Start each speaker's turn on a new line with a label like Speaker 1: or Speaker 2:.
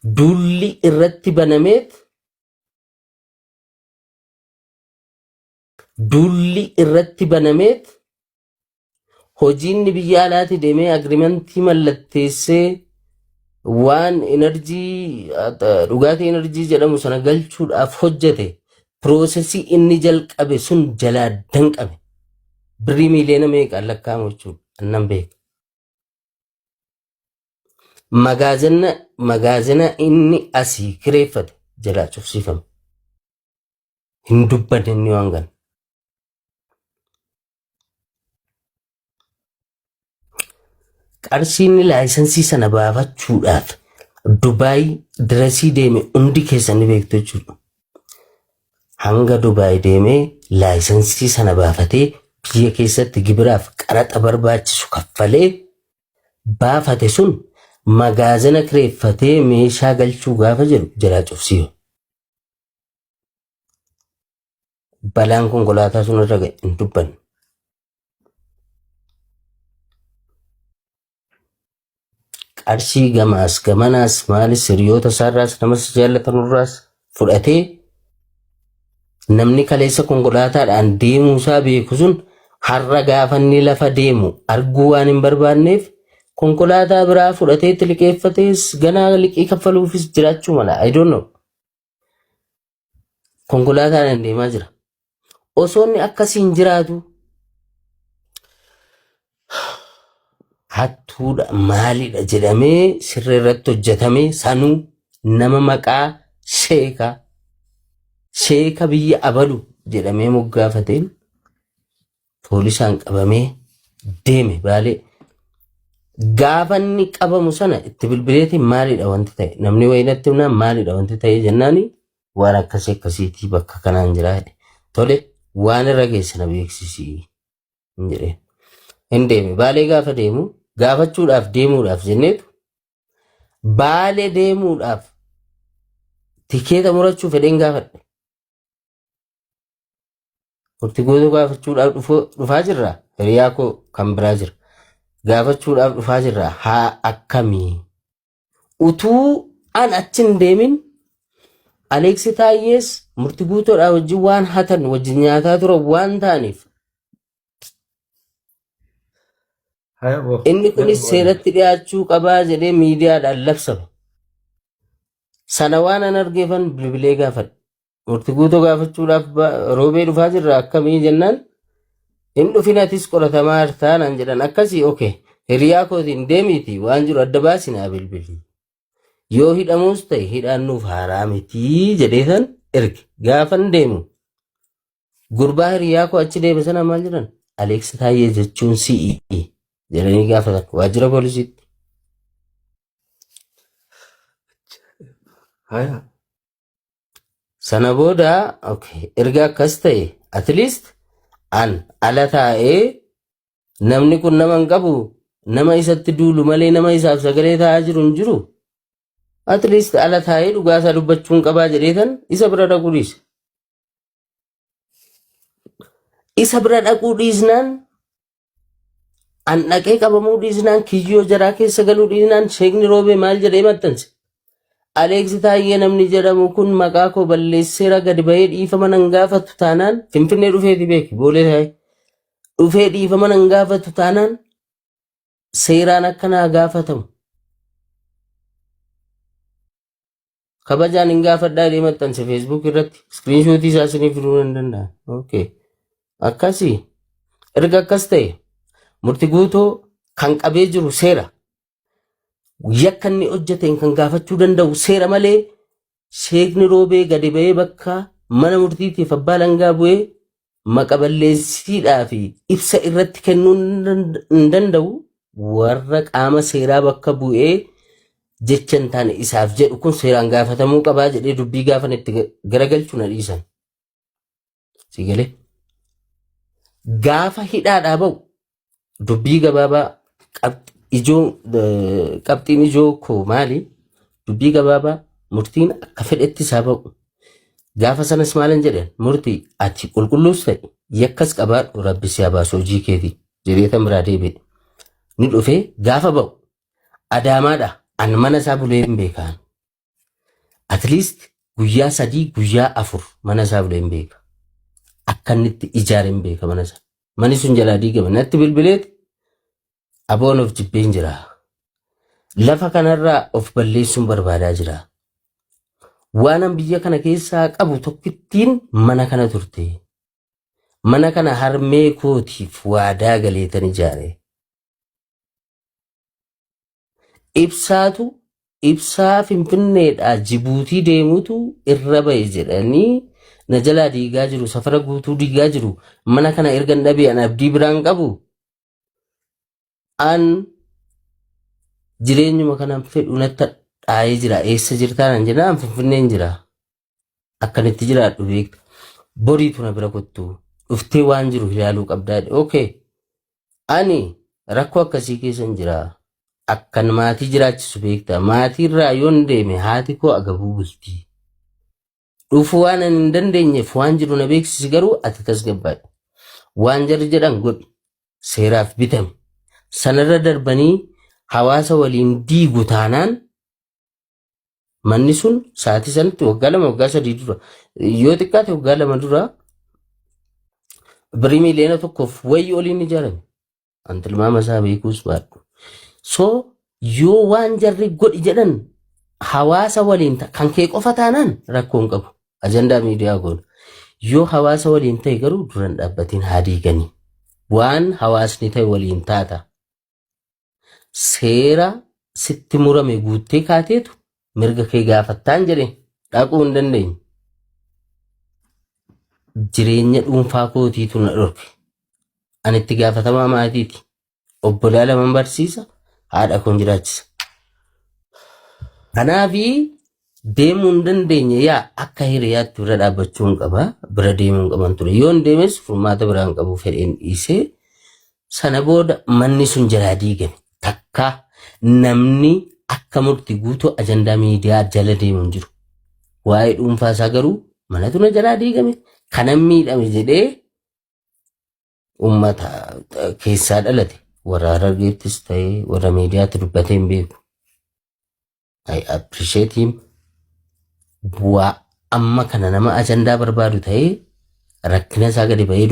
Speaker 1: Duulli irratti banameet duulli irratti banameet hojiinni biyya alaatii deemee agriimantii mallatteessee waan enerjii dhugaatii enerjii jedhamu sana galchuudhaaf hojjete piroosesii inni jalqabe sun jalaa danqame. Birrii miiliyoona meeqaan lakkaa'amu jechuudha. Annan beeka. Magaazina magaazina inni asii kireeffate jalaa cufsiifame. Hin dubbanne inni waan kana. Qarshii inni laayisansii sana baafachuudhaaf Dubaay dirasii deeme hundi keessan ni beektu jechuudha. Hanga Dubaay deemee laayisansii sana baafatee biyya keessatti gibiraaf qaraxa barbaachisu kaffalee baafate sun magaazina kireeffatee meeshaa galchuu gaafa jedhu jalaa cufsiifa. Balaan konkolaataa sun irra ga'e hin dubbanne. Qarshii gamaas gamanaas maalis hiriyoota isaarraas namas jaallatanurraas fudhatee namni kaleessa konkolaataadhaan deemuu isaa beeku sun har'a gaafa inni lafa deemu arguu waan hin barbaanneef konkolaataa biraa fudhatee itti liqeeffatees ganaa liqii kaffaluufis jiraachuu mala. I don't know. Konkolaataadhaan deemaa jira. Osoo inni akkasiin jiraatu hattuudha maalidha jedhamee sirra irratti hojjetamee sanuu nama maqaa sheeka sheeka biyya abalu jedhamee moggaafateen poolisaan qabamee deeme baalee. Gaafa inni qabamu sana itti bilbileetiin maalidha wanti ta'e namni wayii natti himnaan maalidha wanti ta'e jennaani waan akkasii akkasiitii bakka kanaan jira jedhe. Tole waan irra geesse na beeksisi hin jedheen. Hin deeme baalee gaafa deemu gaafachuudhaaf deemuudhaaf jenneetu baalee deemuudhaaf tikeeta murachuu fedheen gaafadhe. Murtii guutuu gaafachuudhaaf dhufaa jirra. Hiriyaa koo kan biraa jira. Gaafachuudhaaf dhufaa jirra. Haa akkamii? Utuu an achi hin deemin Aleeksi Taayyees murtii guutuudhaa wajjin waan hatan wajjin nyaataa turan waan ta'aniif
Speaker 2: Haya boo.
Speaker 1: inni kunis seeratti dhiyaachuu qabaa jedhee miidiyaadhaan labsame. Sana waan an argeefan bilbilee gaafadhe. Murti guutuu gaafachuudhaaf roobee dhufaa jirra akkamii jennaan hin dhufin atis qoratamaa jirtaa naan jedhan akkasii oke hiriyaa kootiin deemiiti waan jiru adda baasi naa bilbili. Yoo hidhamuus ta'e hidhaan nuuf haaraa mitii jedhee san erge gaafan deemu gurbaa hiriyaa koo achi deeme sana maal jedhan Aleeksi Taayyee jechuun si'i jedhanii gaafatan waajjira poolisiitti.
Speaker 2: Haya.
Speaker 1: Sana booda okay, erga akkas ta'e at least an ala taa'ee namni kun nama hin qabu nama isatti duulu malee nama isaaf sagalee taa'aa jiru hin jiru. At least ala taa'ee dhugaa isaa dubbachuun qabaa jedhee tan isa bira dhaquu dhiise. Isa bira dhaquu dhiisnaan An dhaqee qabamuu dhiisnaan kiyyoo jaraa keessa galuu dhiisnaan sheekni roobee maal jedhee maxxanse. Aleeksi Taayyee namni jedhamu kun maqaa koo balleesseera gadi bahee dhiifama nan gaafatu taanaan Finfinnee dhufeeti beeki boolee taa'ee. Dhufee dhiifama nan gaafatu taanaan seeraan akka naa gaafatamu. Kabajaan hin gaafadhaa jedhee maxxanse Facebook irratti. Iskiriinshootii isaa isinii fiduu nan danda'a. Okay. Akkasii. Erga akkas ta'e murti guutoo kan qabee jiru seera. Yakka inni hojjeteen kan gaafachuu danda'u seera malee sheekni roobee gadi ba'ee bakka mana murtiitiif abbaa langaa bu'ee maqa balleessiidhaa fi ibsa irratti kennuu hin danda'u warra qaama seeraa bakka bu'ee jecha hin taane isaaf jedhu kun seeraan gaafatamuu qabaa jedhee dubbii gaafan itti garagalchu na dhiisan. Si galee? Gaafa hidhaadhaa ba'u dubbii gabaabaa ijoo qabxiin ijoo koo maali? Dubbii gabaabaa murtiin akka fedhetti isaa ba'u. Gaafa sanas maalin jedheen murtii ati qulqulluus ta'e yakkas qabaadhu rabbi si haa baasu hojii keetii jedhee tan biraa deebi'e. Ni dhufee gaafa ba'u Adaamaadha an mana isaa bulee hin beekaan. At least guyyaa 3, guyyaa 4 mana isaa bulee hin beeka. Akka inni itti ijaare hin beeka mana isaa. Manni sun jalaa diigame. Natti bilbileet, "Aboon of jibbeen jira. Lafa kanarraa of balleessuun barbaadaa jira. Waanan biyya kana keessaa qabu tokkittiin mana kana turte. Mana kana harmee kootiif waadaa galeetan ijaare. Ibsaatu ibsaa Finfinneedhaa Jibuutii deemutu irra ba'e jedhanii na jalaa diigaa jiru, safara guutuu diigaa jiru. Mana kana ergan dhabee an abdii biraan qabu. An jireenyuma kanan fedhu natti dhaayee jira. Eessa jirtaa?" Nan jennaan, "An Finfinneen jira. Akkanitti jiraadhu beekta. Boriitu na bira kottu. Dhuftee waan jiru ilaaluu qabdaa." Okay. "Ani rakkoo akkasii keessan jira. Akkan maatii jiraachisu beekta. Maatii irraa yoon deeme haati koo agabuu bulti. Dhufuu waan ani hin dandeenyeef waan jiru na beeksisi, garuu ati tasgabbaadha. Waan jarri jedhan godhi. Seeraaf bitame. Sanarra darbanii hawaasa waliin diigu taanaan manni sun sa'aatii sanatti waggaa 2, waggaa 3 dura, yoo xiqqaate waggaa 2 dura, birrii 1.1 miiliyoona wayii oliin ijaarame. An tilmaama isaa beekuus baadhu. So yoo waan jarri godhi jedhan hawaasa waliin kan kee qofa taanaan rakkoo hin qabu. Ajandaa miidiyaa goona. Yoo hawaasa waliin ta'e garuu duran dhaabbatiin haa diiganii. Waan hawaasni ta'e waliin taata. Seera sitti murame guuttee kaateetu mirga kee gaafattaan," jedhe. Dhaquu hin dandeenye. Jireenya dhuunfaa kootiitu na dhorke. Ani itti gaafatamaa maatiiti. Obbolaa laman barsiisa, haadha koon jiraachisa. Kanaafi deemuu hin dandeenye. Yaa akka hiriyaatti bira dhaabbachuu hin qaba. Bira deemuu hin qaban ture. Yoon deemes furmaata biraa hin qabu fedheen dhiisee. Sana booda manni sun jalaa diigame. Takka namni akka Murti Guutuu ajandaa miidiyaa jala deemu hin jiru. Waa'ee dhuunfaa isaa garuu manatu na jalaa diigame. Kanan miidhame jedhee uummata keessaa dhalate warra Harargeettis ta'ee warra miidiyaatti dubbatee hin beeku. I appreciate him. Bu'aa amma kana nama ajandaa barbaadu ta'ee rakkina isaa gadi ba'ee